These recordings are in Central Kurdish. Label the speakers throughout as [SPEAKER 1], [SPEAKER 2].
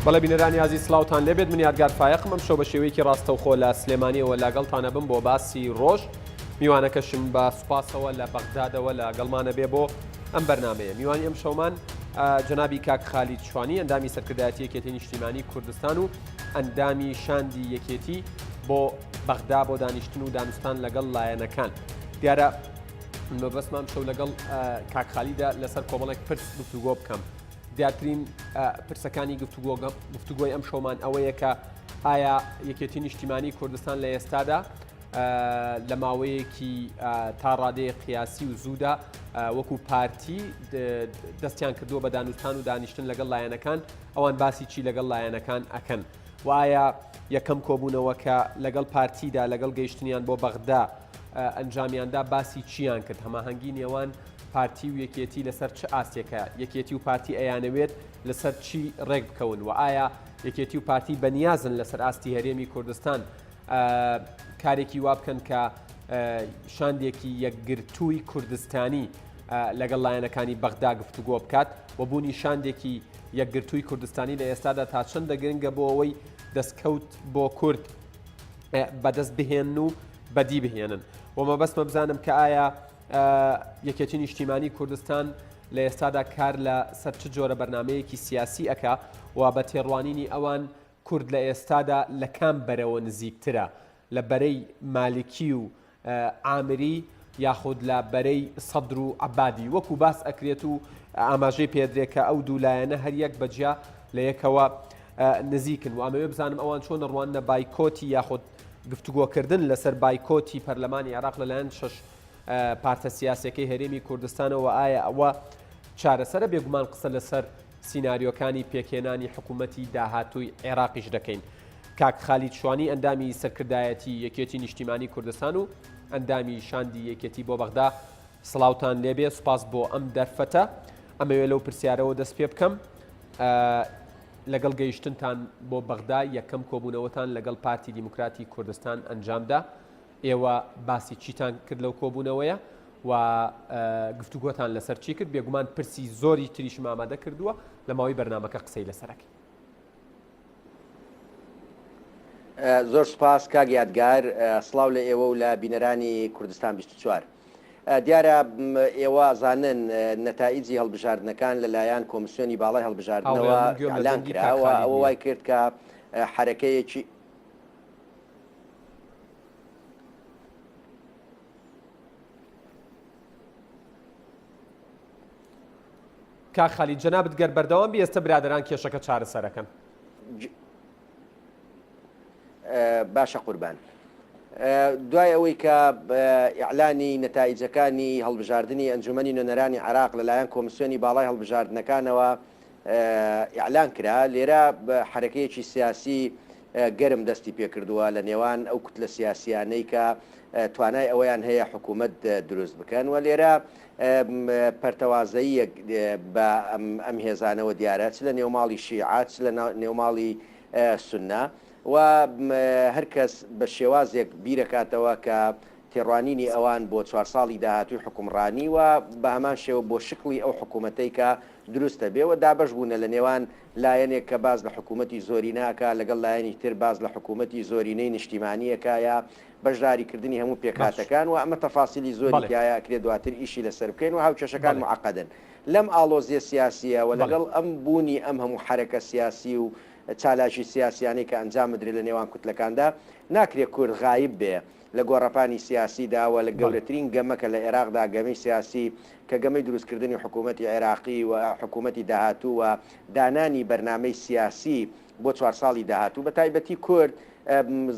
[SPEAKER 1] بەڵێ بینەرانی ئازیز سڵاوتان لێبێت من یادگار فایەقم ئەم شەو بە شێوەیەکی ڕاستەوخۆ لە سلێمانیەوە لەگەڵتانە بم بۆ باسی ڕۆژ میوانەکەشم بە سوپاسەوە لە بەغدادەوە لەگەڵمانە بێ بۆ ئەم بەرنمەیە میوانی ئەم شەومان جەنابی کاک خالید شوانی ئەندامی سەرکردایەتی یەکێتی نیشتیمانی کوردستان و ئەندامی شاندی یەکێتی بۆ بەغدا بۆ دانیشتن و دانوستان لەگەڵ لایەنەکان دیارە مەبەستمان شەو لەگەڵ کاک خالیدا لەسەر کۆمەڵێک پرس گفتوگۆ بکەم دیارترین پرسەکانی گفتوگۆی ئەم شەومان ئەوەیە کە ئایا یەکێتی نیشتیمانی کوردستان لە ئێستادا لە ماوەیەکی تا ڕادەیە قیاسی و زوودا وەکو پارتی دەستیان کردووە بە دانوستان و دانیشتن لەگەڵ لایەنەکان ئەوان باسی چی لەگەڵ لایەنەکان ئەکەن و ئایا یەکەم کۆبوونەوە کە لەگەڵ پارتیدا لەگەڵ گەیشتنیان بۆ بەغدا ئەنجامیاندا باسی چیان کرد هەماهەنگی نێوان پارتی و یەکێتی لەسەر چ ئاستێکە یەکێتی و پارتی ئەیانەوێت لەسەر چی ڕێک بکەون و ئایا یەکێتی و پارتی بەنیازن لەسەر ئاستی هەرێمی کوردستان کارێکی وا بکەن کە شاندێکی یەکگرتووی کوردستانی لەگەڵ لایەنەکانی بەغدا گفتوگۆ بکات و بوونی شاندێکی یەکگرتووی کوردستانی لە ئێستادا تا چەندە گرنگە بۆ ئەوەی دەستکەوت بۆ کورد بەدەست بهێن و بەدی بهێنن و مەبەستمە بزانم کە ئایا یەکێتی نیشتیمانی کوردستان لە ئێستادا کار لە سەر چ جۆرە بەرنمەیەکی سیاسی ئەکا و بە تێڕوانینی ئەوان کورد لە ئێستادا لە کام بەرەوە نزیکترە لە بەرەی مالکی و عامری یاخود لە بەرەی سەدر و عەبادی وەکو باس ئەکرێت و ئاماژەی پێدرێ کە ئەو دوو لایەنە هەریەک بەجیا لە یەکەوە نزیکن و ئەمەوێ بزانم ئەوان چۆن ڕواننە بایکۆتی یاخود گفتوگۆکردن لەسەر بایکۆتی پەرلەمانی عێراق لەلایەن شەش پارتە سیاسەکەی هەرێمی کوردستانەوە ئایا ئەوە چارەسەرە بێگومان قسە لەسەر سیناریۆکانی پێکهێنانی حکوومەتی داهاتووی عێراقیش دەکەین. کاک خالید شوانی ئەندامی سەرکردایەتی یەکێتی نیشتیمانی کوردستان و ئەندامی شاندی یەکێتی بۆ بەغدا سڵاوتان لێبێ سوپاس بۆ ئەم دەرفەتە ئەمەوێ لەو پرسیارەوە دەست پێ بکەم لەگەڵ گەیشتنتان بۆ بەغدا یەکەم کۆبوونەوەتان لەگەڵ پارتی دیموکراتی کوردستان ئەنجامدا ئێوە باسی چیتان کرد لەو کۆبوونەوەیە و گفتوگۆتان لەسەر چی کرد بێگومان پرسی زۆری تریشم ئامادە کردووە لە ماوەی بەرنمەکە قسەی لەسەرەکەی.
[SPEAKER 2] زۆر سوپاس کاک یادگار، سڵاو لە ئێوە و لە بینەرانی کوردستان 24. دیارە ئێوە ئەزانن نەتائیجی هەڵبژاردنەکان لە لایەن کۆمسیۆنی باڵای هەڵبژاردنەوە
[SPEAKER 1] هاوڕێیان من گوێم لە
[SPEAKER 2] ئیعلان
[SPEAKER 1] دەنگی
[SPEAKER 2] کرا
[SPEAKER 1] کاک
[SPEAKER 2] و
[SPEAKER 1] خالید
[SPEAKER 2] ئەوە
[SPEAKER 1] نییە.
[SPEAKER 2] وای کرد کە حەرەکەیەکی
[SPEAKER 1] کاک خالید جەنابت گەر بەردەوام بی ئێستە برادەران کێشەکە چارەسەرەکەن.
[SPEAKER 2] باشە قوربان. دوای ئەوەی کە ئیعلانی نەتائیجەکانی هەڵبژاردنی ئەنجومەنی نوێنەرانی عێراق لەلایەن کۆمسیۆنی باڵای هەڵبژاردنەکانەوە ئیعلان کرا، لێرە حەرەکەیەکی سیاسی گەرم دەستی پێکردووە لە نێوان ئەو کوتلە سیاسیانەی کە توانای ئەوەیان هەیە حکوومەت دروست بکەن و لێرە پەرتەوازەییەک بە ئەم هێزانەوە دیارە چ لە نێوماڵی شیعە چ لە نێوماڵی سوننە و هەر کەس بە شێوازێک بیرەکاتەوە کە تێڕوانینی ئەوان بۆ چوار ساڵی داهاتووی حوکمڕانی و بە هەمان شێوە بۆ شکڵی ئەو حکوومەتەی کە دروست دەبێ و دابەش بوونە لە نێوان لایەنێک کە باس لە حکوومەتی زۆرینە ئەکا لەگەڵ لایەنی تر باس لە حکوومەتی زۆرینەی نیشتیمانی ئەکا یا بەشداری کردنی هەموو
[SPEAKER 1] باش.
[SPEAKER 2] پێکهاتەکان و ئەمە تەفاسیلی زۆری
[SPEAKER 1] بەڵێ.
[SPEAKER 2] تیایە ئەکرێ دواتر ئیشی لەسەر بکەین و هاوکێشەکان
[SPEAKER 1] بەڵێ.
[SPEAKER 2] موعەقەدن لەم ئاڵۆزیە سیاسیە و
[SPEAKER 1] بەڵێ.
[SPEAKER 2] لەگەڵ ئەم بوونی ئەم هەموو حەرەکە سیاسی و چالاکی سیاسیانەی کە ئەنجام ئەدرێ لە نێوان کوتلەکاندا ناکرێ کورد غایب بێ لە گۆڕەپانی سیاسیدا و لە
[SPEAKER 1] بەڵێ.
[SPEAKER 2] گەورەترین گەمە کە لە ئێراقدا گەمەی سیاسی کە گەمەی دروستکردنی حکوومەتی عێراقی و حکوومەتی داهاتوو و دانانی بەرنامەی سیاسی بۆ چوار ساڵی داهاتوو بە تایبەتی کورد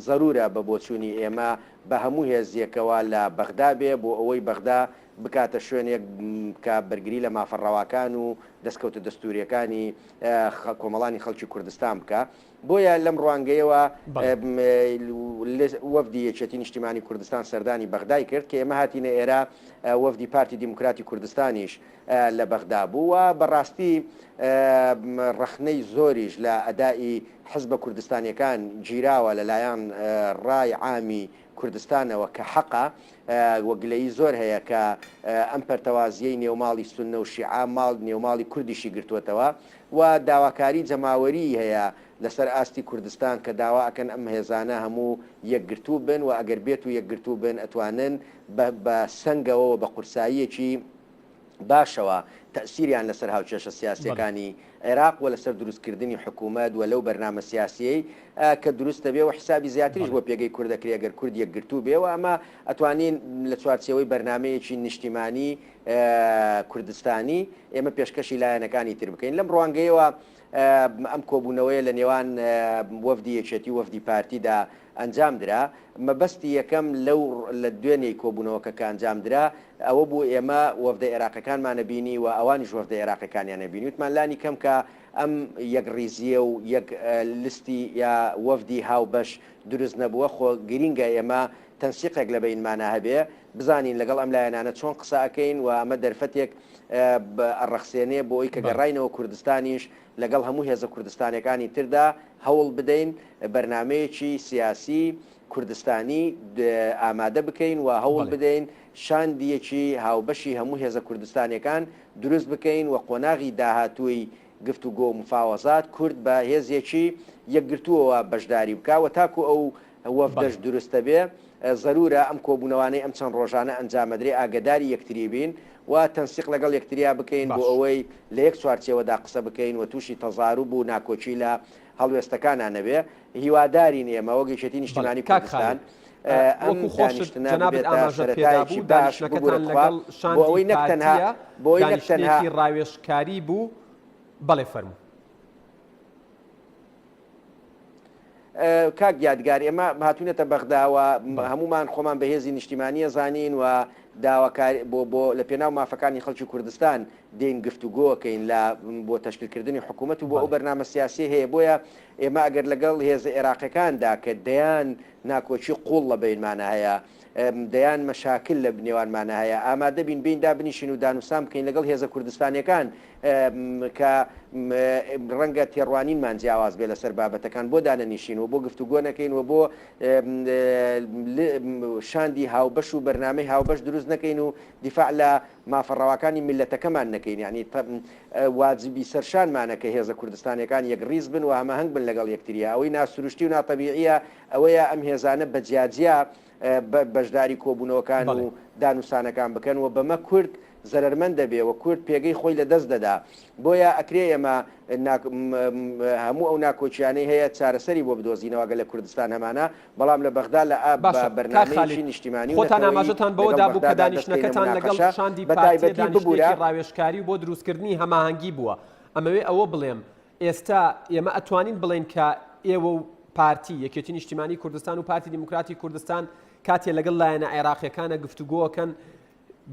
[SPEAKER 2] زەرورە بە بۆچوونی ئێمە بە هەموو هێزیەکەوە لە بەغدا بێ بۆ ئەوەی بەغدا بکاتە شوێنێک کە بەرگری لە مافە ڕەواکان و دەستکەوتە دەستووریەکانی کۆمەڵانی خەڵکی کوردستان بکا. بۆیە لەم ڕوانگەیەوە وەفدی یەکێتی نیشتیمانی کوردستان سەردانی بەغدای کرد کە ئێمە هاتینە ئێرە وەفدی پارتی دیموکراتی کوردستانیش لە بەغدا بوو و بەڕاستی ڕەخنەی زۆریش لە ئەدائی حزبە کوردستانیەکان گیراوە لەلایەن ڕای عامی. کوردستانەوە کە حەقە و گلەیی زۆر هەیە کە ئەم پەرتەوازییەی نێوماڵی سوننە و شیعە ماڵ نێوماڵی کوردیشی گرتووەتەوە و داواکاری جەماوەریی هەیە لەسەر ئاستی کوردستان کە داوا ئەکەن ئەم هێزانە هەموو یەکگرتوو بن و ئەگەر بێت و یەکگرتوو بن ئەتوانن بە بە سەنگەوە و بە قورساییەکی باشەوە تەئسیریان لەسەر هاوکێشە سیاسیەکانی عێراق و لەسەر دروستکردنی حکوومەت و لەو بەرنامە سیاسیەی کە دروست دەبێ و حسابی زیاتریش بۆ پێگەی کورد دەکرێ گەر کورد یەکگرتوو بێ و ئەمە ئەتوانین لە چوارچێوەی بەرنامەیەکی نیشتیمانی کوردستانی ئێمە پێشکەشی لایەنەکانی تر بکەین لەم ڕوانگەیەوە ئەم کۆبوونەوەیە لە نێوان وەفدی یەکێتی و وەفدی پارتیدا ئەنجام درا. مەبەستی یەکەم لەو لە دوێنێی کۆبوونەوەکە کە ئەنجام درا ئەوە بوو ئێمە وەفدە ئێراقەکانمانە بینی و ئەوانیش وەفدە ئێراقەکانیانە بینی وتمان لانی کەم کە ئەم یەکڕیزییە و یەک لستی یا وەفدی هاوبەش دروست نەبووە خۆ گرینگە ئێمە تەنسیقێک لە بەینمانا هەبێ بزانین لەگەڵ ئەم لایەنانە چۆن قسە ئەکەین و ئەمە دەرفەتێک ئەڕەخسێنێ بۆ ئەوی کە گەڕاینەوە کوردستانیش لەگەڵ هەموو هێزە کوردستانیەکانی تردا هەوڵ بدەین بەرنامەیەکی سیاسی کوردستانی ئامادە بکەین و هەوڵ بدەین شاندیەکی هاوبەشی هەموو هێزە کوردستانیەکان دروست بکەین و قۆناغی داهاتووی گفتوگۆ و مفاوەزات کورد بە هێزێکی یەکگرتووەوە بەشداری بکا و تاکو ئەو وەفدەش دروستەبێ زەرورە ئەم کۆبوونەوانەی ئەم چەند ڕۆژانە ئەنجامەدرێ ئاگەداری یەکتری بین و تەنسیق لەگەڵ یەکتریا بکەین بۆ ئەوەی لە یەک چوارچێوەدا قسە بکەین و تووشی تەزاروب و ناکۆکی لە هەڵوێستەکانا نەبێ. هیوادارین ئێمە وەک یەکێتی
[SPEAKER 1] نیشتیمانی
[SPEAKER 2] کاک
[SPEAKER 1] کوردستان
[SPEAKER 2] خالید ئەم
[SPEAKER 1] وەکو خۆشت
[SPEAKER 2] دانیشتنە
[SPEAKER 1] جەنابت
[SPEAKER 2] ببێتە
[SPEAKER 1] ئاماژەت
[SPEAKER 2] سەرەتایەکی
[SPEAKER 1] پێدابوو
[SPEAKER 2] باش ببورە
[SPEAKER 1] دانیشتنەکەتان
[SPEAKER 2] تخوا
[SPEAKER 1] لەگەڵ
[SPEAKER 2] بۆ
[SPEAKER 1] شاندی
[SPEAKER 2] ئەوەی نەک تەنها
[SPEAKER 1] پارتییە
[SPEAKER 2] بۆ ئەوەی نەک تەنها
[SPEAKER 1] دانیشتنێکی ڕاوێژکاری بوو بەڵێ فەرموو.
[SPEAKER 2] کاک یادگار ئێمە هاتوینەتە بەغدا و هەموومان خۆمان بە هێزی نیشتیمانی ئەزانین و داواکار بۆ بۆ لە پێناو مافەکانی خەڵکی کوردستان دێین گفتوگۆکەین لە بۆ تەشکیلکردنی حکوومەت و بۆ ئەو بەرنامە سیاسی هەیە بۆیە ئێمە ئەگەر لەگەڵ هێزە عێراقیەکاندا کە دەیان ناکۆکی قوڵ لە بەینمانە هەیە دەیان مەشاکل لە نێوانمانە هەیە ئامادە بین بین دابنیشین و دانوسان بکەین لەگەڵ هێزە کوردستانیەکان کە ڕەنگە تێڕوانینمان جیاواز بێ لەسەر بابەتەکان بۆ دانەنیشین و بۆ گفتوگۆ نەکەین و بۆ شاندی هاوبەش و بەرنامەی هاوبەش دروست نەکەین و دیفاع لە مافە ڕەواکانی میللەتەکەمان نەکەین یانی واجبی سەرشانمانە کە هێزە کوردستانیەکان یەکڕیز بن و هەماهەنگ بن لەگەڵ یەکتریا ئەوەی ناسروشتی و ناتەبیعیە ئەوەیە ئەم هێزانە بە جیاجیا بەشداری کۆبوونەوەکان و دانوسانەکان بکەن و بەمە کورد زەرەرمەند دەبێ و کورد پێگەی خۆی لە دەست دەدا. بۆیە ئەکرێ ئێمە هەموو ئەو ناکۆکیانەی هەیە چارەسەری بۆ بدۆزینەوە گەر لە کوردستان هەمانە، بەڵام لە بەغدا لە بە
[SPEAKER 1] باشە کاک
[SPEAKER 2] بەرنامەیەکی
[SPEAKER 1] خالید
[SPEAKER 2] نیشتیمانی و
[SPEAKER 1] خۆتان
[SPEAKER 2] نەتەوەیی
[SPEAKER 1] ئاماژەتان بەوە
[SPEAKER 2] لەگەڵ
[SPEAKER 1] دابوو کە
[SPEAKER 2] بەغدادا دەست کەینە
[SPEAKER 1] دانیشتنەکەتان لەگەڵ
[SPEAKER 2] موناقەشە
[SPEAKER 1] شاندی
[SPEAKER 2] بە
[SPEAKER 1] پارتیە
[SPEAKER 2] تایبەتی ببورە.
[SPEAKER 1] دانیشتنێکی ڕاوێژکاری و بۆ دروستکردنی هەماهەنگی بووە ئەمەوێ ئەوە بڵێم ئێستا ئێمە ئەتوانین بڵێین کە ئێوە و پارتی، یەکێتی نیشتیمانی کوردستان و پارتی دیموکراتی کوردستان کاتێ لەگەڵ لایەنە عێراقیەکانە گفتوگۆکەن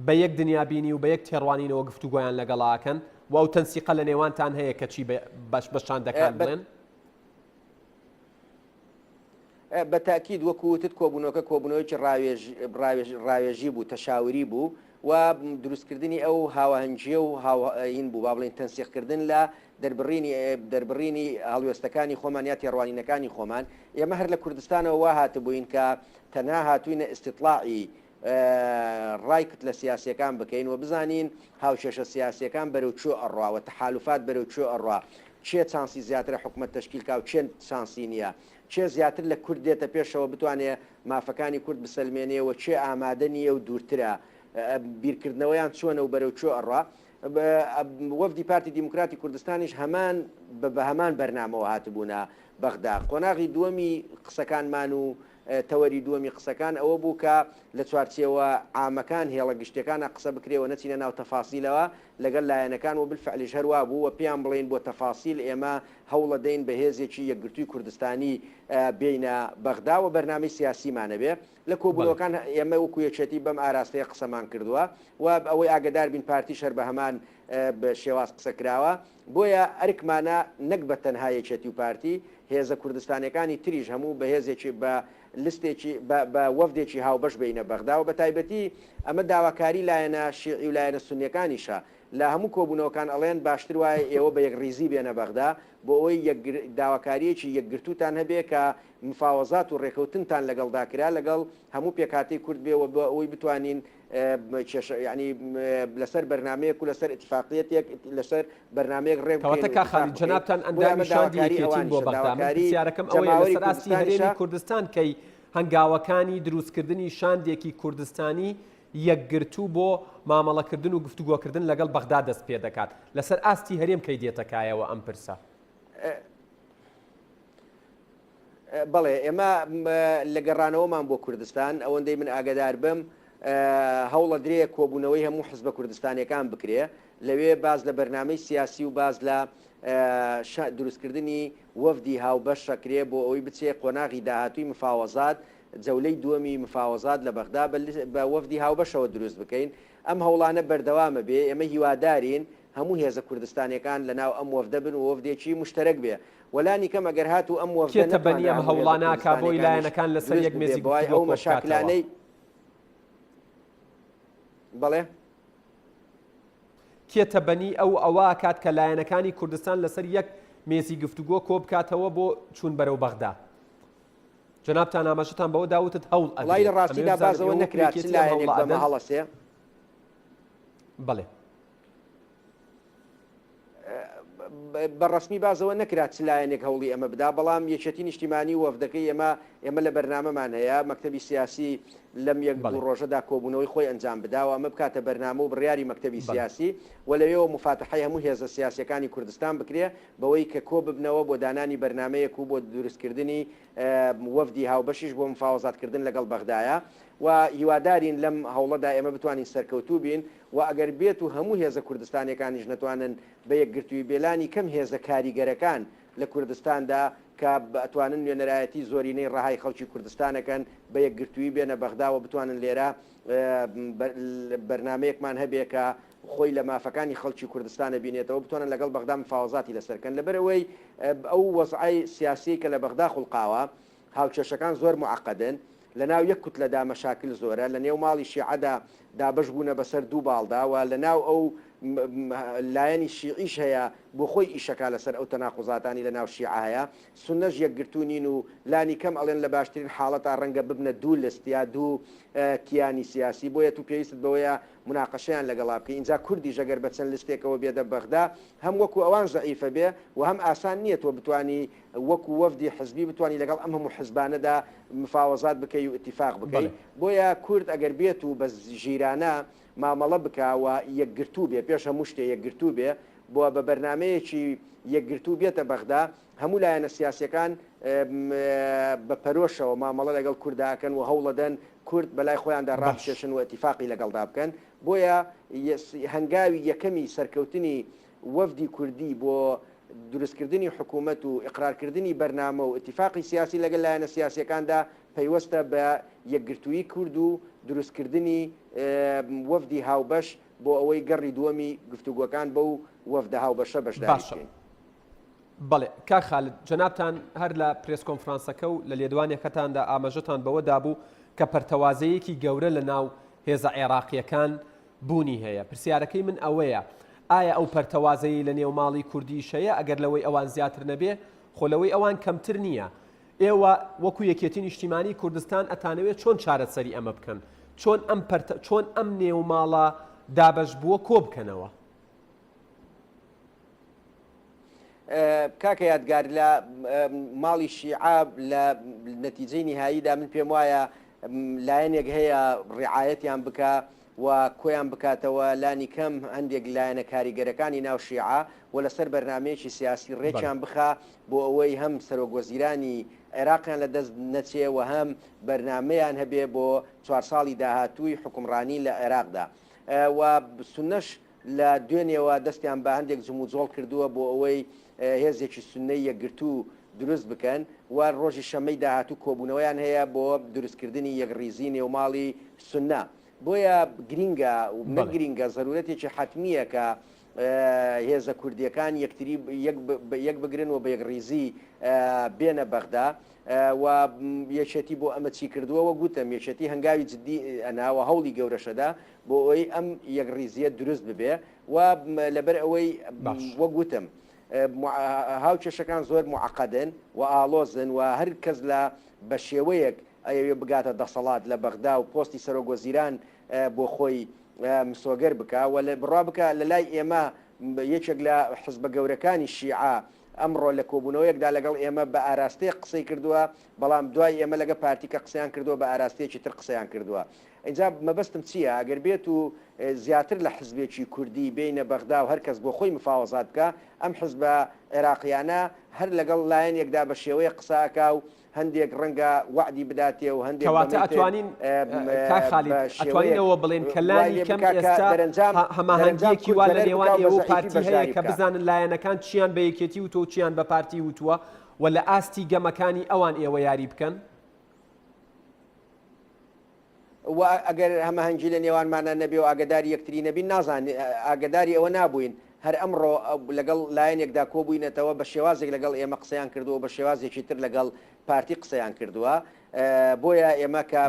[SPEAKER 1] بە یەک دنیابینی و بە یەک تێڕوانینەوە گفتوگۆیان لەگەڵا ئەکەن و ئەو تەنسیقە لە نێوانتان هەیە کە چی بەش بە شاندەکان بڵێن؟
[SPEAKER 2] بە تاکید وەکو وتت کۆبوونەوەکە کۆبوونەوەیەکی ڕاوێژ ڕاوێژ ڕاوێژی بوو تەشاوری بوو و دروستکردنی ئەو هاوەهەنگییە و هاو هین بوو با بڵێین تەنسیقکردن لە دەربڕینی دەربڕینی هەڵوێستەکانی خۆمان یا تێڕوانینەکانی خۆمان ئێمە هەر لە کوردستانەوە وا هاتبووین کە تەنها هاتووینە ئیستیتڵاعی ڕای کوتلە سیاسیەکان بکەین و بزانین هاوکێشە سیاسیەکان بەرەو کوێ ئەڕوا و تەحالوفات بەرەو کوێ ئەڕوا، کێ چانسی زیاترە حکومەت تەشکیل کا و کێ چانسی نیە، کێ زیاتر لە کورد دێتە پێشەوە بتوانێ مافەکانی کورد بسەلمێنێ و کێ ئامادە نیە و دوورترە، بیرکردنەوەیان چۆنە و بەرەو کوێ ئەڕوا. وەفدی پارتی دیموکراتی کوردستانیش هەمان بە هەمان بەرنامەوە هاتبوونە بەغدا. قۆناغی دووەمی قسەکانمان و تەوەری دووەمی قسەکان ئەوە بوو کە لە چوارچێوە عامەکان، هێڵە گشتیەکانا قسە بکرێ و نەچینە ناو تەفاسیلەوە لەگەڵ لایەنەکان و بالفعلیش هەر وا بوو و پێیان بڵێین بۆ تەفاسیل ئێمە هەوڵەدەین بە هێزێکی یەکگرتووی کوردستانی بێینە بەغدا و بەرنامەی سیاسیمان هەبێ. لە کۆبوونەوەکان ئێمە وەکو یەکێتی بەم ئاراستەیە قسەمان کردووە و ئەوەی ئاگەدار بین پارتیش هەر بە هەمان شێواز قسە کراوە. بۆیە ئەرکمانە نەک بە تەنها یەکێتی و پارتی، هێزە کوردستانیەکانی تریش هەموو بە هێزێکی بە لستێکی بە بە وەفدێکی هاوبەش بێینە بەغدا و بە تایبەتی ئەمە داواکاری لایەنە شیعی و لایەنە سونیەکانیشە. لە هەموو کۆبوونەوەکان ئەڵێن باشتر وایە ئێوە بە یەکڕیزی بێنە بەغدا بۆ ئەوەی داواکارییەکی یەکگرتووتان هەبێ کە مفاوەزات و ڕێکەوتنتان لەگەڵدا کرا لەگەڵ هەموو پێکهاتەی کورد بێ و بۆ ئەوەی بتوانین کێشە یانی لەسەر بەرنامەیەک و لەسەر ئیتفاقیەتێک لەسەر بەرنامەیەک ڕێک
[SPEAKER 1] کەواتە
[SPEAKER 2] بکەین و
[SPEAKER 1] کاک
[SPEAKER 2] ئیتفاق
[SPEAKER 1] خالید
[SPEAKER 2] بکەین.
[SPEAKER 1] جەنابتان
[SPEAKER 2] بۆیە
[SPEAKER 1] ئەندامی
[SPEAKER 2] ئەمە
[SPEAKER 1] شاندی
[SPEAKER 2] داواکاری
[SPEAKER 1] یەکێتین بۆ
[SPEAKER 2] ئەوانیشە،
[SPEAKER 1] بەغدا، من
[SPEAKER 2] داواکاری
[SPEAKER 1] پرسیارەکەم ئەوەیە
[SPEAKER 2] جەماوەری
[SPEAKER 1] لەسەر ئاستی هەرێمی
[SPEAKER 2] کوردستانیشە.
[SPEAKER 1] کوردستان کەی هەنگاوەکانی دروستکردنی شاندێکی کوردستانی یەکگرتوو بۆ مامەڵەکردن و گفتوگۆکردن لەگەڵ بەغدا دەست پێدەکات، لەسەر ئاستی هەرێم کەی دێتە کایەوە ئەم پرسە؟
[SPEAKER 2] بەڵێ، ئێمە لە گەڕانەوەمان بۆ کوردستان، ئەوەندەی من ئاگەدار بم، هەوڵەدرێ کۆبوونەوەی هەموو حزبە کوردستانیەکان بکرێ، لەوێ باس لە بەرنامەی سیاسی و باس لە دروستکردنی وەفدی هاوبەش ئەکرێ بۆ ئەوەی بچێ قۆناغی داهاتووی مفاوەزات، جەولەی دووەمی مفاوەزات لە بەغدا بە وەفدی هاوبەشەوە دروست بکەین. ئەم هەوڵانە بەردەوامە بێ، ئێمە هیوادارین هەموو هێزە کوردستانیەکان لەناو ئەم وەفدە بن و وەفدێکی موشتەرەک بێ و لانی کەم ئەگەر هاتوو ئەم
[SPEAKER 1] کێ
[SPEAKER 2] وەفدە
[SPEAKER 1] تەبەنی
[SPEAKER 2] نەتوانرا
[SPEAKER 1] ئەم
[SPEAKER 2] هەموو هێزە
[SPEAKER 1] هەوڵانە ئەکا بۆی
[SPEAKER 2] کوردستانیەکانیش
[SPEAKER 1] لایەنەکان لەسەر
[SPEAKER 2] دروست
[SPEAKER 1] یەک
[SPEAKER 2] ببێ
[SPEAKER 1] مێزی
[SPEAKER 2] بەوای
[SPEAKER 1] گفتوگۆ
[SPEAKER 2] ئەو
[SPEAKER 1] کۆ بکاتەوە؟
[SPEAKER 2] مەشاکلانەی بەڵێ.
[SPEAKER 1] کێ تەبەنی ئەو ئەوە ئەکات کە لایەنەکانی کوردستان لەسەر یەک مێزی گفتوگۆ کۆ بکاتەوە بۆ چوون بەرەو بەغدا؟ جەنابتان ئاماژەتان بەوە دا وتت هەوڵ
[SPEAKER 2] وەڵایی
[SPEAKER 1] ئەدرێ
[SPEAKER 2] لە
[SPEAKER 1] ئەمەوێ
[SPEAKER 2] ڕاستیدا
[SPEAKER 1] بزانم
[SPEAKER 2] باس ئەوە
[SPEAKER 1] ئێوە وەکو
[SPEAKER 2] نەکرا چ
[SPEAKER 1] یەکێتی ئەم
[SPEAKER 2] لایەنێک
[SPEAKER 1] هەوڵە
[SPEAKER 2] بەمە
[SPEAKER 1] ئەدەن؟
[SPEAKER 2] هەڵەسێ.
[SPEAKER 1] بەڵێ.
[SPEAKER 2] بە ڕەسمی باس ئەوە نەکرا چ لایەنێک هەوڵی ئەمە بدا، بەڵام یەکێتی نیشتیمانی و وەفدەکەی ئێمە، ئێمە لە بەرنامەمان هەیە، مەکتەبی سیاسی لەم یەک دوو
[SPEAKER 1] بەڵێ.
[SPEAKER 2] ڕۆژەدا کۆبوونەوەی خۆی ئەنجام بدا و ئەمە بکاتە بەرنامە و بڕیاری مەکتەبی
[SPEAKER 1] بەڵێ.
[SPEAKER 2] سیاسی و لەوێوە موفاتەحەی هەموو هێزە سیاسییەکانی کوردستان بکرێ بەوەی کە کۆببنەوە بۆ دانانی بەرنامەیەک و بۆ دروستکردنی وەفدی هاوبەشیش بۆ مفاوەزاتکردن لەگەڵ بەغدایە و هیوادارین لەم هەوڵەدا ئێمە بتوانین سەرکەوتوو بین و ئەگەر بێت و هەموو هێزە کوردستانیەکانیش نەتوانن بە یەکگرتوویی بێ لانی کەم هێزە کاریگەرەکان لە کوردستاندا کە ئەتوانن نوێنەرایەتی زۆرینەی ڕەهای خەڵکی کوردستانەکەن بە یەکگرتوویی بێنە بەغدا و بتوانن لێرە بەرنامەیەکمان هەبێ کە خۆی لە مافەکانی خەڵکی کوردستان ئەبینێتەوە بتوانن لەگەڵ بەغدا مفاوەزاتی لەسەر کەن لەبەرئەوەی ئەو وەزعەی سیاسیەی کە لە بەغدا خوڵقاوە هاوکێشەکان زۆر موعەقەدن، لەناو یەک کوتلەدا مەشاکل زۆرە، لەنێو ماڵی شیعەدا دابەش بوونە بەسەر دوو باڵدا و لەناو ئەو لایەنی شیعیش هەیە بۆ خۆی ئیشەکا لەسەر ئەو تەناقوزاتانی لەناو شیعە هەیە، سوننەش یەکگرتوو نین و لانی کەم ئەڵێن لە باشترین حاڵەتا ڕەنگە ببنە دوو لست یا دوو کیانی سیاسی بۆیە تو پێویستت بەوەیە موناقەشەیان لەگەڵا بکەی ئینجا کوردیش ئەگەر بە چەند لستێکەوە بێدە بەغدا هەم وەکو ئەوان زەعیفە بێ و هەم ئاسان نییە تۆ بتوانی وەکو وەفدی حزبی بتوانی لەگەڵ ئەم هەموو حزبانەدا مفاوەزات بکەی و ئیتیفاق بکەی
[SPEAKER 1] بەڵێ.
[SPEAKER 2] بۆیە کورد ئەگەر بێت و بە ژیرانە مامەڵە بکا و یەکگرتوو بێ پێش هەموو شتێ یەکگرتوو بێ بۆ بە بەرنامەیەکی یەکگرتوو بێتە بەغدا هەموو لایەنە سیاسیەکان بە پەرۆشەوە مامەڵە لەگەڵ کوردا ئەکەن و هەوڵەدەن کورد بەلای خۆیاندا
[SPEAKER 1] باش.
[SPEAKER 2] ڕابکێشن و ئیتیفاقی لەگەڵدا بکەن بۆیە هەنگاوی یەکەمی سەرکەوتنی وەفدی کوردی بۆ دروستکردنی حکوومەت و ئیقرارکردنی بەرنامە و ئیتیفاقی سیاسی لەگەل لایەنە سیاسیەکاندا پەیوەستە بە یەکگرتوویی کورد و دروستکردنی وەفدی هاوبەش بۆ ئەوەی گەڕی دووەمی گفتوگۆکان بەو وەفدە هاوبەشە بەشداری
[SPEAKER 1] باشە.
[SPEAKER 2] بکەین.
[SPEAKER 1] بەڵێ کاک خالد جەنابتان هەر لە پرێس کۆنفرانسەکە و لە لێدوانێکەتاندا ئاماژەتان بەوە دابوو کە پەرتەوازەیەکی گەورە لە ناو هێزە عێراقییەکان بوونی هەیە پرسیارەکەی من ئەوەیە ئایا ئەو پەرتەوازەیەی لە نێو ماڵی کوردیش هەیە ئەگەر لەوەی ئەوان زیاتر نەبێ خۆ لەوەی ئەوان کەمتر نییە ئێوە وەکو یەکێتی نیشتیمانی کوردستان ئەتانەوێت چۆن چارەسەری ئەمە بکەن چۆن ئەم پەرتە چۆن ئەم نێوماڵە دابەش بووە کۆ بکەنەوە؟
[SPEAKER 2] کاکە یادگار لە ماڵی شیعە لە نەتیجەی نیهاییدا من پێم وایە لایەنێک هەیە ڕعایەتیان بکا و کۆیان بکاتەوە لانی کەم هەندێک لایەنە کاریگەرەکانی ناو شیعە و لەسەر بەرنامەیەکی سیاسی ڕێکیان بخا بۆ ئەوەی هەم سەرۆک وەزیرانی عێراقیان لە دەست نەچێ و هەم بەرنامەیان هەبێ بۆ چوار ساڵی داهاتووی حوکمڕانی لە عێراقدا و سوننەش لە دوێنێوە دەستیان بە هەندێک جموجۆڵ کردووە بۆ ئەوەی هێزێکی سوننەی یەکگرتوو دروست بکەن و ڕۆژی شەممەی داهاتوو کۆبوونەوەیان هەیە بۆ دروستکردنی یەکڕیزی نێوماڵی سوننە. بۆیە گرینگە و نەک گرینگە زەرورەتێکی حەتمییە کە هێزە کوردییەکان یەکتری یەک بگرن و بە یەکڕیزی بێنە بەغدا. و یەکێتی بۆ ئەمە چی کردووە؟ وەک وتم یەکێتی هەنگاوی جدی ئەنا و هەوڵی گەورەشەدا بۆ ئەوەی ئەم یەکڕیزییە دروست ببێ و لەبەر ئەوەی وەک وتم هاوکێشەکان زۆر موعەقەدن و ئاڵۆزن و هەر کەس لە بە شێوەیەک ئەیەوێ بگاتە دەسەڵات لە بەغدا و پۆستی سەرۆک وەزیران بۆ خۆی مسۆگەر بکا و بڕوا بکە لە لای ئێمە یەکێک لە حزبە گەورەکانی شیعە ئەمڕۆ لە کۆبوونەوەیەکدا لەگەڵ ئێمە بە ئاراستەیەک قسەی کردووە، بەڵام دوای ئێمە لەگە پارتی کە قسەیان کردووە بە ئاراستەیەکی تر قسەیان کردووە. ئینجا مەبەستم چییە ئەگەر بێت و زیاتر لە حزبێکی کوردی بێینە بەغدا و هەر کەس بۆ خۆی مفاوەزات بکا، ئەم حزبە عێراقییانە هەر لەگەڵ لایەنێکدا بە شێوەیەک قسە ئەکا و هەندێک ڕەنگە وەعدی بداتێ و هەندێک
[SPEAKER 1] کەواتە
[SPEAKER 2] بەمەی تر
[SPEAKER 1] ئەتوانین کاک
[SPEAKER 2] بە
[SPEAKER 1] خالید ئەتوانین
[SPEAKER 2] شێوەیەک
[SPEAKER 1] ئەوە بڵێین کە
[SPEAKER 2] وای
[SPEAKER 1] لانی
[SPEAKER 2] لێ
[SPEAKER 1] کەم
[SPEAKER 2] بکا کە
[SPEAKER 1] ئێستا
[SPEAKER 2] دەرەنجام دەرەنجام
[SPEAKER 1] هەماهەنگییەکی
[SPEAKER 2] کورد
[SPEAKER 1] وا لە
[SPEAKER 2] زەرەر
[SPEAKER 1] نێوان
[SPEAKER 2] بکا و بە
[SPEAKER 1] ئێوە و
[SPEAKER 2] زەعیفی
[SPEAKER 1] پارتی هەیە
[SPEAKER 2] بەشداری
[SPEAKER 1] کە
[SPEAKER 2] بکا.
[SPEAKER 1] بزانن لایەنەکان چیان بە یەکێتی وتووە و چیان بە پارتی وتووە و لە ئاستی گەمەکانی ئەوان ئێوە یاری بکەن؟
[SPEAKER 2] و ئەگەر هەماهەنگی لە نێوانمانا نەبێ و ئاگەداری یەکتری نەبین نازانین ئاگەداری ئەوە نابووین هەر ئەمڕۆ لەگەڵ لایەنێکدا کۆبووینەتەوە بە شێوازێک لەگەڵ ئێمە قسەیان کردووە و بە شێوازێکی تر لەگەڵ پارتی قسەیان کردووە بۆیە ئێمە کە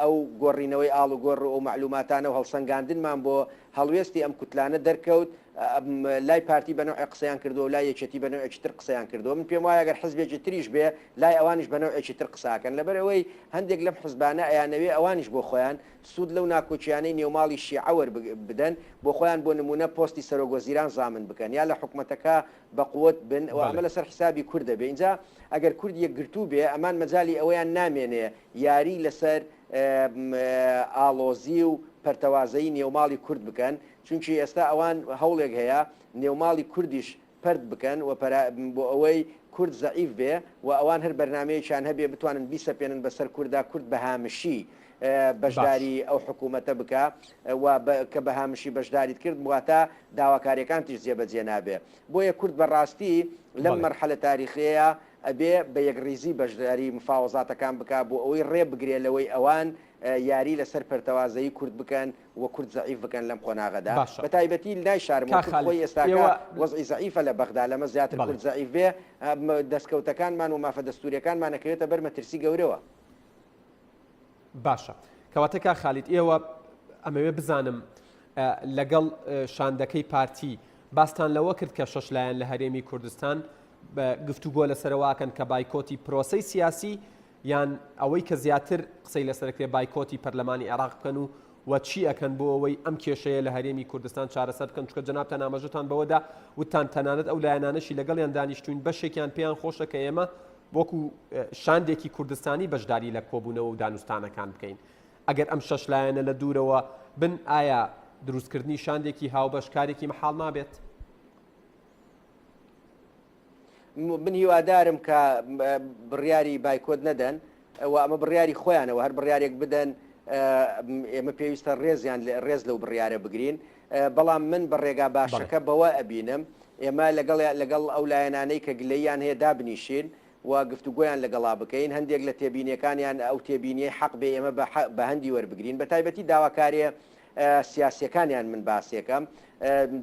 [SPEAKER 2] ئەو گۆڕینەوەی ئاڵوگۆڕ و ئەو مەعلوماتانە و هەڵسەنگاندنمان بۆ هەڵوێستی ئەم کوتلانە دەرکەوت لای پارتی بە نەوعێک قسەیان کردووە و لای یەکێتی بە نەوعێکی تر قسەیان کردووە من پێم وایە گەر حزبێکی تریش بێ لای ئەوانیش بە نەوعێکی تر قسە ئەکەن لەبەر ئەوەی هەندێک لەم حزبانە ئەیانەوێ ئەوانیش بۆ خۆیان سوود لەو ناکۆکیانەی نێوماڵی شیعە وەربدەن بۆ خۆیان بۆ نموونە پۆستی سەرۆک وەزیران زامن بکەن یا لە حکومەتەکە بە قوت بن و ئەمە لەسەر حسابی کورد دەبێ ئینجا ئەگەر کورد یەکگرتوو بێ ئەمان مەجالی ئەوەیان نامێنێ یاری لەسەر ئاڵۆزی و پەرتەوازەیی نێوماڵی کورد بکەن چونکی ئێستا ئەوان هەوڵێک هەیە نێوماڵی کوردیش پەرت بکەن و بۆ ئەوەی کورد زەعیف بێ و ئەوان هەر بەرنامەیەکیان هەبێ بتوانن بیسەپێنن بەسەر کوردا کورد بە هامشی بەشداری ئەو حکوومەتە بکا و کە بە هامشی بەشداریت کرد واتە داواکاریەکانتیش جێبەجێ نابێ بۆیە کورد بە ڕاستی لەم مەرحەلە تاریخیەیە ئەبێ بە یەکڕیزی بەشداری مفاوەزاتەکان بکا بۆ ئەوەی ڕێ بگرێ لەوەی ئەوان یاری لەسەر پەرتەوازەیی کورد بکەن و کورد زەعیف بکەن لەم قۆناغەدا
[SPEAKER 1] باشە
[SPEAKER 2] بە تایبەتی نایشارمەوە
[SPEAKER 1] کاک
[SPEAKER 2] کورد
[SPEAKER 1] خالید
[SPEAKER 2] خۆی ئێستاکە
[SPEAKER 1] ئێوە
[SPEAKER 2] وەزعی زەعیفە لە بەغدا لەمە زیاتر
[SPEAKER 1] بەڵێ
[SPEAKER 2] کورد زەعیف بێ دەستکەوتەکانمان و مافە دەستوریەکانمان ئەکەوێتە بەر مەترسی گەورەوە.
[SPEAKER 1] باشە کەواتە کاک خالید ئێوە ئەمەوێ بزانم لەگەڵ شاندەکەی پارتی باستان لەوە کرد کە شەش لایەن لە هەرێمی کوردستان گفتوگۆ لەسەرواکەن کە بایکۆتی پرۆسەی سیاسی یان ئەوەی کە زیاتر قسەی لەسەر کرێ بایکۆتی پەرلەمانی عێراق بکەن و و چی ئەکەن بۆ ئەوەی ئەم کێشەیە لە هەرێمی کوردستان چارەسەر بکەن چونکە جەنابتان ئاماژەتان بەوەدا وتان تەنانەت ئەو لایەنانەشی لەگەڵیان دانیشتوین بەشێکیان پێیان خۆشە کە ئێمە وەکو شاندێکی کوردستانی بەشداری لە کۆبوونەوە و دانوستانەکان بکەین ئەگەر ئەم شەش لایەنە لە دوورەوە بن ئایا دروستکردنی شاندێکی هاوبەش کارێکی مەحاڵ نابێت؟
[SPEAKER 2] من هیوادارم کە بڕیاری بایکۆت نەدەن و ئەمە بڕیاری خۆیانە و هەر بڕیارێک بدەن ئێمە پێویستە ڕێزیان ڕێز لەو بڕیارە بگرین بەڵام من بە ڕێگا باشەکە بەوە ئەبینم ئێمە لەگەڵ لەگەڵ ئەو لایەنانەی کە گلەییان هەیە دابنیشین و گفتوگۆیان لەگەڵا بکەین هەندێک لە تێبینیەکانیان ئەو تێبینیەی حەق بێ ئێمە بە هەندی وەربگرین بە تایبەتی داواکارێ سیاسیەکانیان من باسێکەم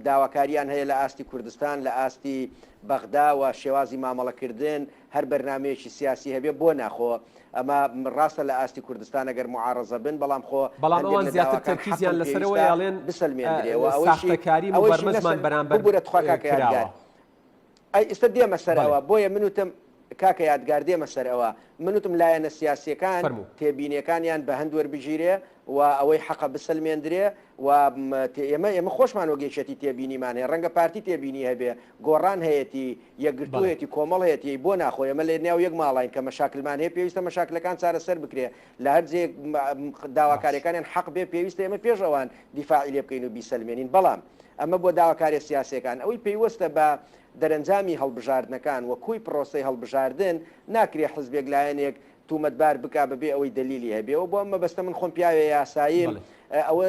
[SPEAKER 2] داواکاریان هەیە لە ئاستی کوردستان لە ئاستی بەغدا و شێوازی مامەڵەکردن هەر بەرنامەیەکی سیاسی هەبێ بۆ ناخۆ ئەمە ڕاستە لە ئاستی کوردستان ئەگەر معارەزە بن بەڵام خۆ
[SPEAKER 1] بەڵام
[SPEAKER 2] هەندێک
[SPEAKER 1] ئەوان
[SPEAKER 2] لە
[SPEAKER 1] زیاتر
[SPEAKER 2] داواکان
[SPEAKER 1] تەرکیزیان
[SPEAKER 2] حەقن
[SPEAKER 1] لەسەرەوەیە
[SPEAKER 2] پێویستە
[SPEAKER 1] ئەڵێن
[SPEAKER 2] بسەلمێندرێ و ئەوەیشی
[SPEAKER 1] ساختەکاری
[SPEAKER 2] ئەوەیشی
[SPEAKER 1] مبەرمەجمان
[SPEAKER 2] نەسەل
[SPEAKER 1] بەرامبەر
[SPEAKER 2] ببورە تخوا کاکە یادگار
[SPEAKER 1] کراوە.
[SPEAKER 2] ئەی ئیستا دێمە سەر
[SPEAKER 1] بەڵێ.
[SPEAKER 2] ئەوە بۆیە من وتم کاکە یادگار دێمە سەر ئەوە من وتم لایەنە سیاسیەکان
[SPEAKER 1] فەرموو.
[SPEAKER 2] تێبینیەکانیان بە هەند وەربگیرێ و ئەوەی حەقە بسەلمێندرێ و ئێمە ئێمە خۆشمان وەک یەکێتی تێبینیمان هەیە ڕەنگە پارتی تێبینی هەبێ گۆڕان هەیەتی یەکگرتوو
[SPEAKER 1] بەڵێ.
[SPEAKER 2] هەیەتی کۆمەڵ هەیەتی ئەی بۆ ناخۆ ئێمە لە نێو یەک ماڵاین کە مەشاکلمان هەیە پێویستە مەشاکلەکان چارەسەر بکرێ لە هەر جێیەک
[SPEAKER 1] باش.
[SPEAKER 2] داواکاریەکانیان حەق بێ پێویستە ئێمە پێش ئەوان دیفاعی لێ بکەین و بیسەلمێنین بەڵام ئەمە بۆ داواکاریە سیاسیەکان ئەوەی پەیوەستە بە دەرەنجامی هەڵبژاردنەکان و کۆی پرۆسەی هەڵبژاردن ناکرێ حزبێک لایەنێک تومەتبار بکا بەبێ ئەوەی دەلیلی هەبێ و بۆ ئەم مەبەستە من خۆم پیاوێ یاساییم ئەوە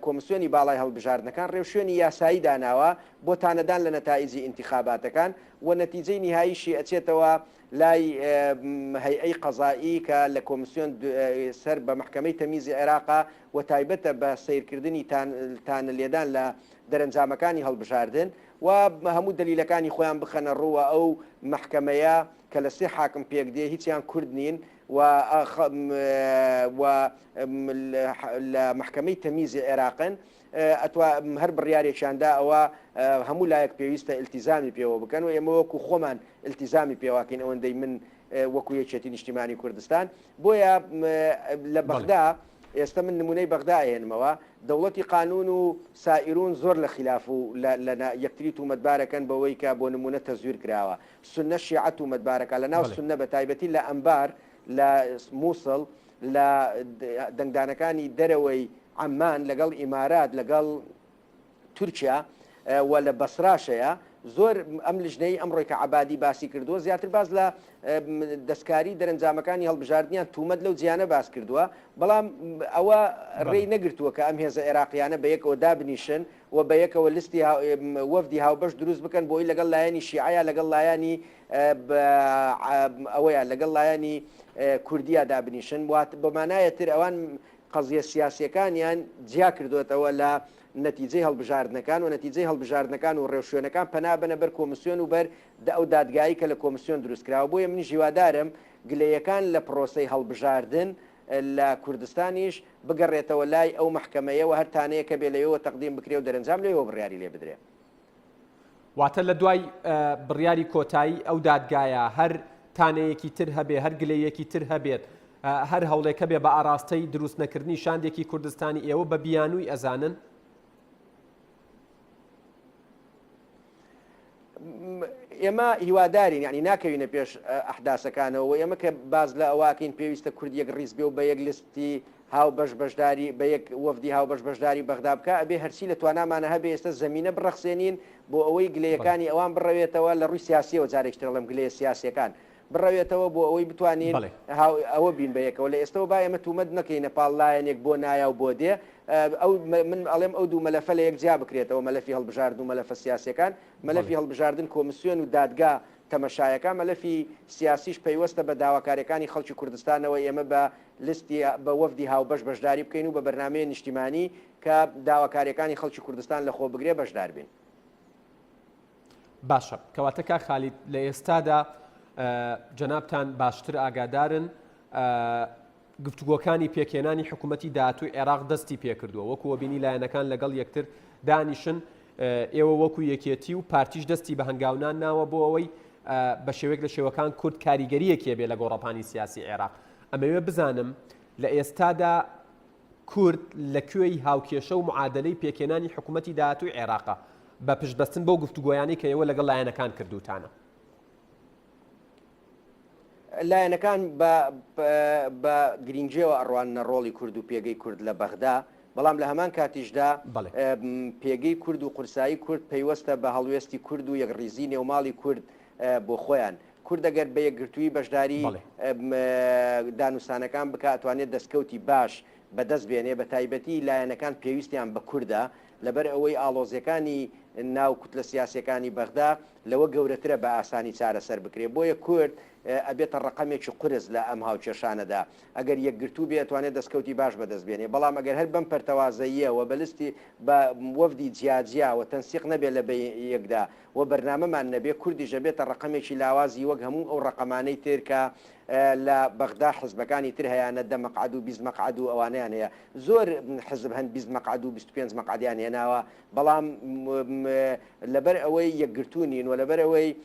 [SPEAKER 2] کۆمسیۆنی باڵای هەڵبژاردنەکان ڕێوشوێنی یاسایی داناوە بۆ تانەدان لە نەتائیجی ئینتیخاباتەکان و نەتیجەی نیهاییشی ئەچێتەوە لای هەیئەی قەزائی کە لە کۆمسیۆن سەر بە مەحکەمەی تەمیزی عێراقە و تایبەتە بە سەیرکردنی تانە لێدان لە دەرەنجامەکانی هەڵبژاردن و هەموو دەلیلەکانی خۆیان بخەنە ڕوو و ئەو مەحکەمەیە کە. کە لە سێ حاکم پێک دێ هیچیان کورد نین و و لە مەحکەمەی تەمیزی عێراقن ئەتوا هەر بڕیارێکیان دا ئەوە هەموو لایەک پێویستە ئیلتیزامی پێوە بکەن و ئێمە وەکو خۆمان ئیلتیزامی پێواکەین ئەوەندەی من وەکو یەکێتی نیشتیمانی کوردستان بۆیە لە بەغدا ئێستا من نمونەی بەغدا ئەهێنمەوە دەوڵەتی قانون و سائیرون زۆر لە خلاف و لە یەکتری تومەتبارەکەن بەوەی کە بۆ نمونە تەزویر کراوە سونە شیعە تومەتبارەکە لە ناو سونە بە تایبەتی لە ئەنبار لە موسڵ لە دەنگدانەکانی دەرەوەی عەممان لەگەڵ ئیمارات لەگەڵ تورکیا و لە بەسراش هەیە زۆر ئەم لژنەی ئەمڕۆی کە عەبادی باسی کردووە زیاتر باس لە دەستکاری دەرەنجامەکانی هەڵبژاردنیان تومەت لەو جیانە باس کردووە بەڵام ئەوە ڕێی نەگرتووە کە ئەم هێزە عێراقیانە بە یەکەوە دابنیشن و بە یەکەوە لستی وەفدی هاوبەش دروست بکەن بۆی لەگەڵ لایەنی شیعەیە لەگەڵ لایەنی ئەوەیە لەگەڵ لایەنی کوردیا دابنیشن وات بەمانایە تر ئەوان قەزیە سیاسیەکانیان جیا کردۆتەوە لە نەتیجەی هەڵبژاردنەکان و نەتیجەی هەڵبژاردنەکان و ڕێوشوێنەکان پەنا بەنە بەر کۆمسیۆن و بەر ئەو دادگایی کە لە کۆمسیۆن دروست کراوە بۆیە منیش هیوادارم گلەیەکان لە پڕۆسەی هەڵبژاردن لە کوردستانیش بگەڕێتەوە لای ئەو مەحکەمەیە و هەر تانەیەک هەبێ لەوێوە تەقدیم بکرێ و دەرەنجام لەوێوە بڕیاری لێ بدرێ.
[SPEAKER 1] واتە لە دوای بڕیاری کۆتایی ئەو دادگایە هەر تانەیەکی تر هەبێ، هەر گلەیەکی تر هەبێت، هەر هەوڵێک هەبێ بە ئاراستەی دروست نەکردنی شاندێکی کوردستانی ئێوە بە بیانووی ئەزانن؟
[SPEAKER 2] ئێمە هیوادارین یعنی ناکەوینە پێش ئەحداسەکانەوە و ئێمە کە باز لە ئەوواکەین پێویستە کورد یەک ڕیز بێ و بە یەک لستی هاوبەش بەشداری بە یەک وەفدی هاوبەش بەشداری بەغدا بکا ئەبێ هەرچی لە توانامانە هەبێ ئێستا زەمینە بڕەخسێنین بۆ ئەوەی گلەیەکانی ئەوان بڕەوێتەوە لە ڕووی سیاسیەوە جارێکی تر ئەڵێم گلەیە سیاسیەکان بڕەوێتەوە بۆ ئەوەی بتوانین ئەوە بین بە یەکەوە لە ئێستەوە با ئێمە تومەت نەکەینە پاڵ لایەنێک بۆ نایا و بۆ دێ ئەو من ئەڵێم ئەو دوو مەلەفە لە یەک جیا بکرێتەوە مەلەفی هەڵبژاردن و مەلەفە سیاسیەکان مەلەفی هەڵبژاردن کۆمسیۆن و دادگا تەمەشایەکە مەلەفی سیاسیش پەیوەستە بە داواکاریەکانی خەڵکی کوردستانەوە ئێمە بە لستی بە وەفدی هاوبەش بەشداری بکەین و بە بەرنامەیە نیشتیمانی کە داواکاریەکانی خەڵکی کوردستان لە خۆ بگرێ بەشدار بین.
[SPEAKER 1] باشە کەواتە کاک خالید لە ئێستادا جەنابتان باشتر ئاگادارن گفتوگۆکانی پێکهێنانی حکوومەتی داهاتووی عێراق دەستی پێکردووە وەکو وەبینی لایەنەکان لەگەڵ یەکتر دانیشن ئێوە وەکو یەکێتی و پارتیش دەستی بە هەنگاونان ناوە بۆ ئەوەی بە شێوەیەک لە شێوەکان کورد کاریگەریەکێ بێ لە گۆڕەپانی سیاسی عێراق ئەمەوێ بزانم لە ئێستادا کورد لە کوێی هاوکێشە و معادلەی پێکهێنانی حکوومەتی داهاتووی عێراقە بە پشتبەستن بەو گفتوگۆیانەی کە ئێوە لەگەڵ لایەنەکان کردووتانە؟
[SPEAKER 2] لایەنەکان بە بە گرینگیەوە ئەڕواننە ڕۆڵی کورد و پێگەی کورد لە بەغدا، بەڵام لە هەمان کاتیشدا پێگەی کورد و قورسایی کورد پەیوەستە بە هەڵوێستی کورد و یەکڕیزی نێوماڵی کورد بۆ خۆیان. کورد ئەگەر بە یەکگرتوویی بەشداری دانوستانەکان بکا ئەتوانێت دەستکەوتی باش بەدەست بێنێ، بە تایبەتی لایەنەکان پێویستیان بە کوردە، لەبەر ئەوەی ئاڵۆزیەکانی ناو کوتلە سیاسیەکانی بەغدا لەوە گەورەترە بە ئاسانی چارەسەر بکرێ، بۆیە کورد ئەبێتە ڕەقەمێکی قورس لە ئەم هاوکێشانەدا، ئەگەر یەکگرتوو بێ ئەتوانێ دەستکەوتی باش بەدەست بێنێ، بەڵام ئەگەر هەر بەم پەرتەوازەییە و بە لستی بە وەفدی جیاجیا و تەنسیق نەبێ لە یەکدا و بەرنامەمان نەبێ کوردیش ئەبێتە ڕەقەمێکی لاوازی وەک هەموو ئەو ڕەقەمانەی تر کە لە بەغدا حزبەکانی تر هەیانە دە مەقعەد و 20 مەقعەد و ئەوانەیان هەیە زۆر حزب هەن 20 مەقعەد و 25 مەقعەدیان هێناوە بەڵام لەبەر ئەوەی یەکگرتوو نین و لەبەر ئەوەی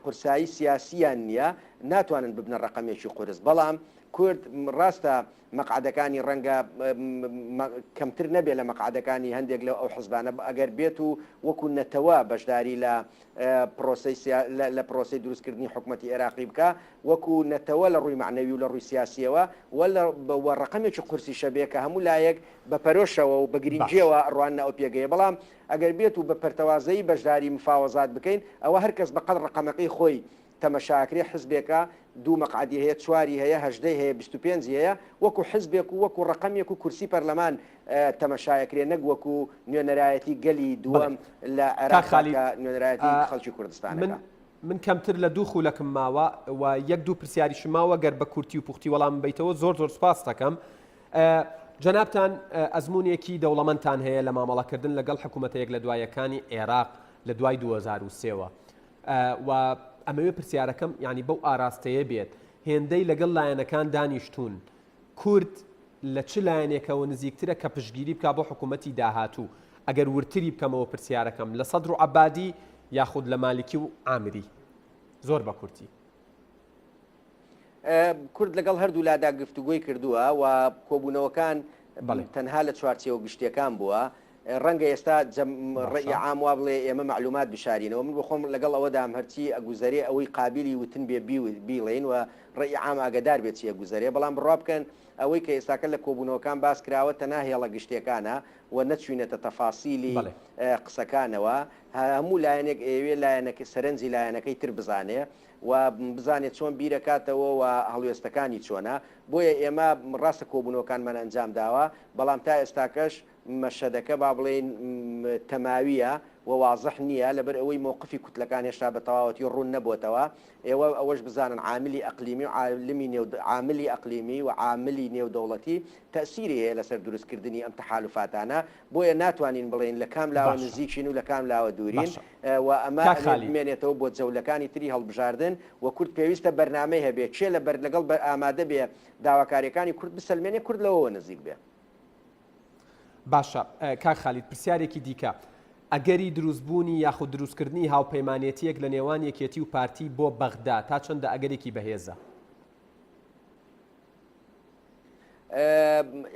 [SPEAKER 2] قورسایی سیاسیان نییە ناتوانن ببنە ڕەقەمێکی قورس بەڵام کورد ڕاستە مەقعەدەکانی ڕەنگە کەمتر نەبێت لە مەقعەدەکانی هەندێک لەو ئەو حزبانە ئەگەر بێت و وەکو نەتەوە بەشداری لە پرۆسەی لە پرۆسەی دروستکردنی حکومەتی عێراقی بکا وەکو نەتەوە لە ڕووی مەعنەوی و لە ڕووی سیاسیەوە و لە ڕەقەمێکی قورسیشە بێ کە هەموو لایەک بە پەرۆشەوە و بە گرینگیەوە ئەڕواننە ئەو پێگەیە بەڵام ئەگەر بێت و بە پەرتەوازەیی بەشداری مفاوەزات بکەین ئەوە هەر کەس بە قەد ڕەقەمەکەی خۆی تەمەشاکرێ حزبێکە دوو مەقعەدی هەیە چواری هەیە هەژدەی هەیە 25ی هەیە وەکو حزبێک و وەکو ڕەقەمێک و کورسی پەرلەمان تەمەشایەکرێ نەک وەکو نوێنەرایەتی گەلی دووەم لە عێراق کە نوێنەرایەتی خەڵکی کوردستانەکە.
[SPEAKER 1] من کەمتر لە دوو خولەکم ماوە و یەک دوو پرسیاریشم ماوە گەر بە کورتی و پوختی وەڵامم بەیتەوە زۆر زۆر سوپاست دەکەم. جەنابتان ئەزموونێکی دەوڵەمەندتان هەیە لە مامەڵەکردن لەگەڵ حکوومەتە یەک لە دوایەکانی عێراق لە دوای 2003 وە و. ئەمەوێ پرسیارەکەم یانی بەو ئاراستەیە بێت هێندەی لەگەڵ لایەنەکان دانیشتوون کورد لە چ لایەنێکەوە نزیکترە کە پشتگیری بکا بۆ حکوومەتی داهاتوو؟ ئەگەر وردتری بکەمەوە پرسیارەکەم، لە سەدر و عەبادی یاخود لە مالکی و عامری؟ زۆر بە کورتی.
[SPEAKER 2] کورد لەگەڵ هەردوو لادا گفتوگۆی کردووە و کۆبوونەوەکان تەنها لە چوارچێوە گشتیەکان بووە. ڕەنگە ئێستا ڕەئی عام وا بڵێ ئێمە مەعلومات بشارینەوە، من بۆ خۆم لەگەڵ ئەوەدام هەرچی ئەگوزەرێ ئەوەی قابیلی وتن بێ بیڵێین و ڕەئی عام ئاگەدار بێ چی ئەگوزەرێ، بەڵام بڕوا بکەن ئەوەی کە ئێستاکە لە کۆبوونەوەکان باس کراوە تەنها هێڵە گشتیەکانە و نەچوینەتە تەفاسیلی قسەکانەوە، هەموو لایەنێک ئەیەوێ لایەنەکەی سەرنجی لایەنەکەی تر بزانێ و بزانێ چۆن بیرەکاتەوە و هەڵوێستەکانی چۆنە، بۆیە ئێمە ڕاستە کۆبوونەوەکانمان ئەنجام داوە، بەڵام تا ئێستاکەش مەشهەدەکە با بڵێین تەماوییە و وازح نییە، لەبەر ئەوەی مەوقفی کوتلەکان هێشتا بە تەواوەتی ڕوون نەبۆتەوە. ئێوە ئەوەش بزانن عاملی ئەقلیمی و عالمی نێو عاملی ئەقلیمی و عاملی نێودەوڵەتی تەئسیری هەیە لەسەر دروستکردنی ئەم تەحالوفاتانە، بۆیە ناتوانین بڵێین لە کام لاوە
[SPEAKER 1] باشە.
[SPEAKER 2] نزیکین و لە کام لاوە دوورین
[SPEAKER 1] باشە.
[SPEAKER 2] و ئەمە
[SPEAKER 1] کاک
[SPEAKER 2] ئەبێ
[SPEAKER 1] خالید.
[SPEAKER 2] بمێنێتەوە بۆ جەولەکانی تری هەڵبژاردن و کورد پێویستە بەرنامەی هەبێ، کێ لە بەر لەگەڵ بەر ئامادە بێ داواکارییەکانی کورد بسەلمێنێ کورد لەوەوە نزیک بێ.
[SPEAKER 1] باشە کاک خالید پرسیارێکی دیکە ئەگەری دروستبوونی یاخود دروستکردنی هاوپەیمانێتیەک لە نێوان یەکێتی و پارتی بۆ بەغدا تا چەندە ئەگەرێکی بەهێزە؟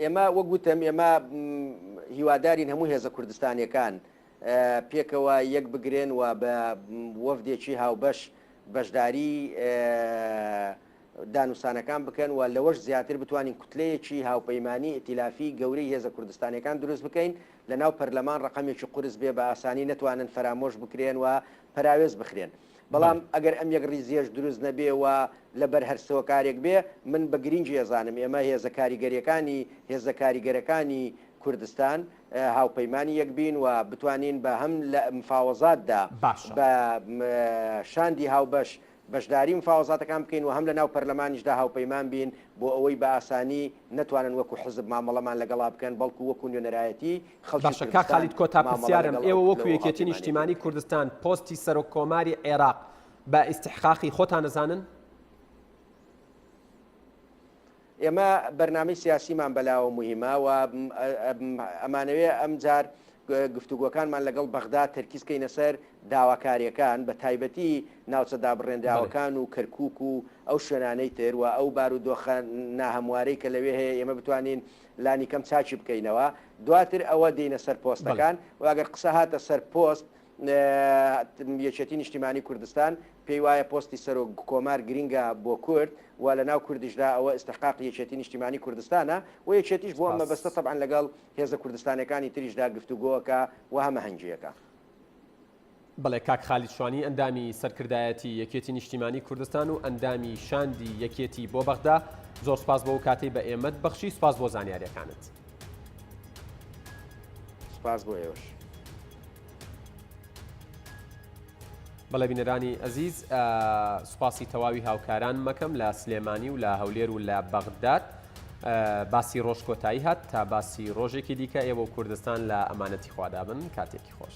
[SPEAKER 2] ئێمە وەک وتم ئێمە هیوادارین هەموو هێزە کوردستانیەکان پێکەوە یەک بگرن و بە وەفدێکی هاوبەش بەشداری دانوستانەکان بکەن و لەوەش زیاتر بتوانین کوتلەیەکی هاوپەیمانی ئیتیلافی گەورەی هێزە کوردستانیەکان دروست بکەین لە ناو پەرلەمان ڕەقەمێکی قورس بێ بە ئاسانی نەتوانن فەرامۆش بکرێن و پەراوێز بخرێن بەڵام ئەگەر ئەم یەکڕیزیەش دروست نەبێ و لە بەر هەر هۆکارێک بێ من بە گرینگی ئەزانم ئێمە هێزە کاریگەریەکانی هێزە کاریگەرەکانی کوردستان هاوپەیمانی یەک بین و بتوانین بە هەم لە مفاوەزاتدا
[SPEAKER 1] باشە.
[SPEAKER 2] بە شاندی هاوبەش بەشداری مفاوەزاتەکان بکەین و هەم لە ناو پەرلەمانیشدا هاوپەیمان بین بۆ ئەوەی بە ئاسانی نەتوانن وەکو حزب مامەڵەمان لەگەڵا بکەن بەڵکو وەکو نوێنەرایەتی خەڵکی
[SPEAKER 1] باشە کاک
[SPEAKER 2] کوردستان
[SPEAKER 1] خالید کۆتا
[SPEAKER 2] مامەڵە
[SPEAKER 1] پرسیارم
[SPEAKER 2] لەگەڵ ئەو
[SPEAKER 1] ئێوە
[SPEAKER 2] کوتلە
[SPEAKER 1] وەکو
[SPEAKER 2] و
[SPEAKER 1] یەکێتی
[SPEAKER 2] هاوپەیمانێتیە
[SPEAKER 1] نیشتیمانی
[SPEAKER 2] بکەین.
[SPEAKER 1] کوردستان پۆستی سەرۆک کۆماری عێراق بە ئیستحقاقی خۆتان ئەزانن؟
[SPEAKER 2] ئێمە بەرنامەی سیاسیمان بەلاوە موهیمە و ئەمانەوێ ئەمجار گفتوگۆکانمان لەگەڵ بەغدا تەرکیز کەینە سەر داواکارییەکان بە تایبەتی ناوچە دابڕێنراوەکان و کەرکوک و ئەو شوێنانەی تر و ئەو بارودۆخە ناهەموارەی کە لەوێ هەیە ئێمە بتوانین لانیکەم چاکی بکەینەوە دواتر ئەوە دێینە سەر پۆستەکان و ئەگەر قسە هاتە سەر پۆست یەکێتی نیشتیمانی کوردستان پێی وایە پۆستی سەرۆک کۆمار گرینگە بۆ کورد و لە ناو کوردیشدا ئەوە ئیستحقاقی یەکێتی نیشتیمانی کوردستانە و یەکێتیش بۆ ئەم
[SPEAKER 1] سپاس.
[SPEAKER 2] مەبەستە تەبعەن لەگەڵ هێزە کوردستانیەکانی تریشدا گفتوگۆ ئەکا و هەمەهەنگییەکە.
[SPEAKER 1] بەڵێ کاک خالید شوانی ئەندامی سەرکردایەتی یەکێتی نیشتیمانی کوردستان و ئەندامی شاندی یەکێتی بۆ بەغدا زۆر سپاس بۆ ئەو کاتەی بە ئێمەت بەخشی سپاس بۆ زانیاریەکانت.
[SPEAKER 2] سپاس بۆ ئێوەش.
[SPEAKER 1] بەڵێ بینەرانی ئەزیز سوپاسی تەواوی هاوکاران مەکەم لە سلێمانی و لە هەولێر و لە بەغداد باسی ڕۆژ کۆتایی هات تا باسی ڕۆژێکی دیکە ئێوە و کوردستان لە ئەمانەتی خوادا بن کاتێکی خۆش.